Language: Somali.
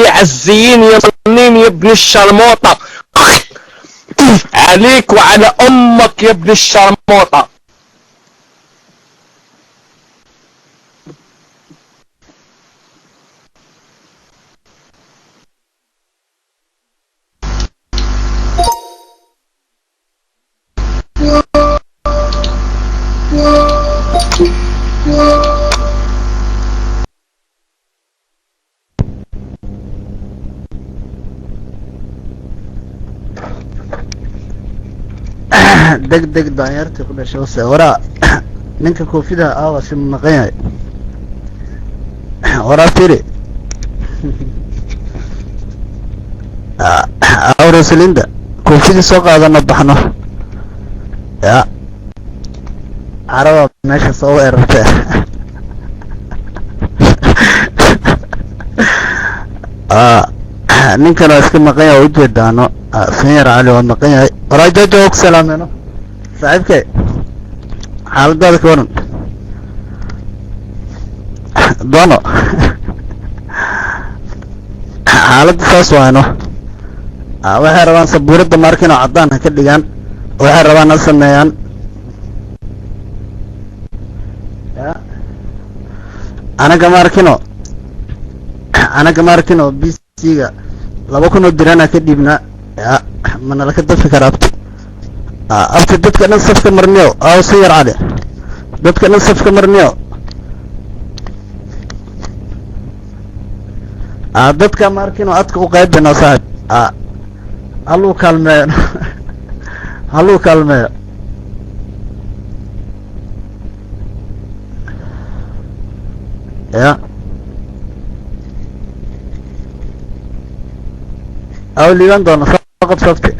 يا عزيين يا صنين يا ابن الشرموطة، عليك وعلى امك يا ابن الشرموطة. Deg deg daanyartii ku dhashay wase. Waraa, ninka koofidaha aawa si maqan yahay? Waraa firi aaw Rosalinda, koofidii soo qaadano, baxno ya caraba meesha soo weerartay. Ninkan waa iska maqan yahay, waa ujeedaano. Sanyar Cali waa maqan yahay. Waraa Jojo, waa ku salaameyno saaxiibkay, xaaladaada ka waran doono? Xaaladda saas waayno. Waxay rabaan sabuuradda maarkin oo caddaan ha ka dhigaan, waxay rabaan ha sameeyaan. Anaga maarkino, anaga maarkino b c-ga 2000 oo dirana ka dhiibnaa ya, mana laka dafi kara. Abti, abti, dadka dhan safka marniyo. Aw Siyar Cali, dadka dhan safka marniyo. Dadka maarkino adka u qaybino saaxib, haluu kaalmeeyo, haluu kaalmeeyo ya. Aw liiban doono, soo qabso abti.